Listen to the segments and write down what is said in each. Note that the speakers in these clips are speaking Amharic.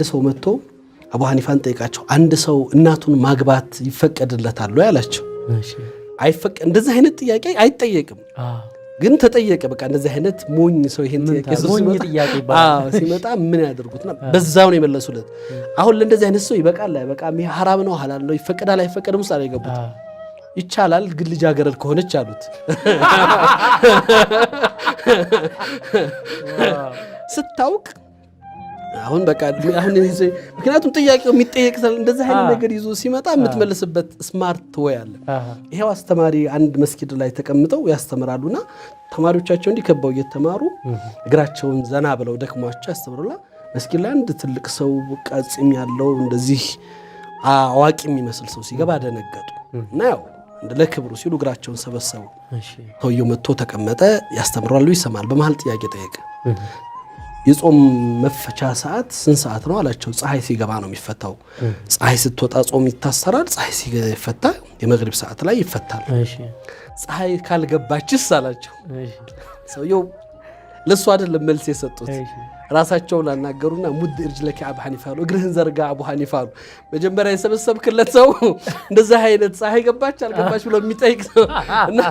ሰው መጥቶ አቡ ሐኒፋን ጠይቃቸው፣ አንድ ሰው እናቱን ማግባት ይፈቀድለታል ወይ አላቸው። እንደዚህ አይነት ጥያቄ አይጠየቅም፣ ግን ተጠየቀ። በቃ እንደዚህ አይነት ሞኝ ሰው ይሄን ጥያቄ ሲመጣ ምን ያደርጉትና በዛው ነው የመለሱለት። አሁን ለእንደዚህ አይነት ሰው ይበቃል አይበቃም፣ ይሄ ሐራም ነው ሐላል ነው፣ ይፈቀዳል አይፈቀድም ውስጥ አልገቡት። ይቻላል ግን ልጃገረድ ከሆነች አሉት። ስታውቅ አሁን በቃ አሁን ምክንያቱም ጥያቄው የሚጠየቅ እንደዚህ አይነት ነገር ይዞ ሲመጣ የምትመልስበት smart way አለ። ይሄው አስተማሪ አንድ መስጊድ ላይ ተቀምጠው ያስተምራሉና ተማሪዎቻቸው እንዲህ ከበው እየተማሩ እግራቸውን ዘና ብለው ደክሟቸው ያስተምሩና መስጊድ ላይ አንድ ትልቅ ሰው ጺም ያለው እንደዚህ አዋቂ የሚመስል ሰው ሲገባ ደነገጡ እና ያው ለክብሩ ሲሉ እግራቸውን ሰበሰቡ። ሰውየው መጥቶ ተቀመጠ፣ ያስተምራሉ፣ ይሰማል። በመሀል ጥያቄ ጠየቀ። የጾም መፈቻ ሰዓት ስንት ሰዓት ነው አላቸው። ፀሐይ ሲገባ ነው የሚፈታው። ፀሐይ ስትወጣ ጾም ይታሰራል። ፀሐይ ሲፈታ የመግሪብ ሰዓት ላይ ይፈታል። ፀሐይ ካልገባችስ አላቸው። ሰውየው ለእሱ አይደለም መልስ የሰጡት፣ ራሳቸውን አናገሩና مد رجلك አቡ ሐኒፋ አሉ። እግርህን ዘርጋ አቡ ሐኒፋ አሉ። መጀመሪያ የሰበሰብክለት ሰው እንደዚህ አይነት ፀሐይ ገባች አልገባች ብሎ የሚጠይቅ ሰው እና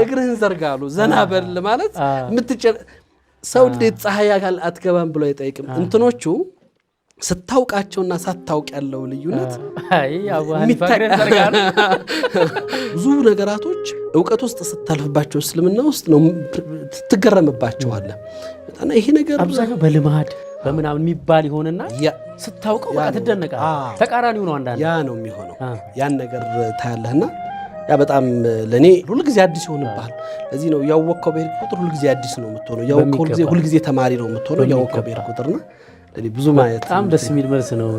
እግርህን ዘርጋ አሉ። ዘና በል ማለት ሰው እንዴት ፀሐይ አትገባም ብሎ አይጠይቅም። እንትኖቹ ስታውቃቸውና ሳታውቅ ያለው ልዩነት ብዙ ነገራቶች እውቀት ውስጥ ስታልፍባቸው እስልምና ውስጥ ነው ትገረምባቸዋለህ። ይሄ ነገር አብዛኛው በልማድ በምናምን የሚባል ይሆንና ስታውቀው በቃ ትደነቃለህ። ተቃራኒው ነው አንዳንድ ያ ነው የሚሆነው። ያን ነገር ታያለህና ያ በጣም ለእኔ ሁልጊዜ አዲስ ይሆንብሃል። ለዚህ ነው ያወቅከው በሄድክ ቁጥር ሁልጊዜ አዲስ ነው የምትሆነው። ያወቅከው ሁልጊዜ ተማሪ ነው የምትሆነው። ያወቅከው በሄድክ ቁጥርና ብዙ ማየት በጣም ደስ የሚል መልስ ነው።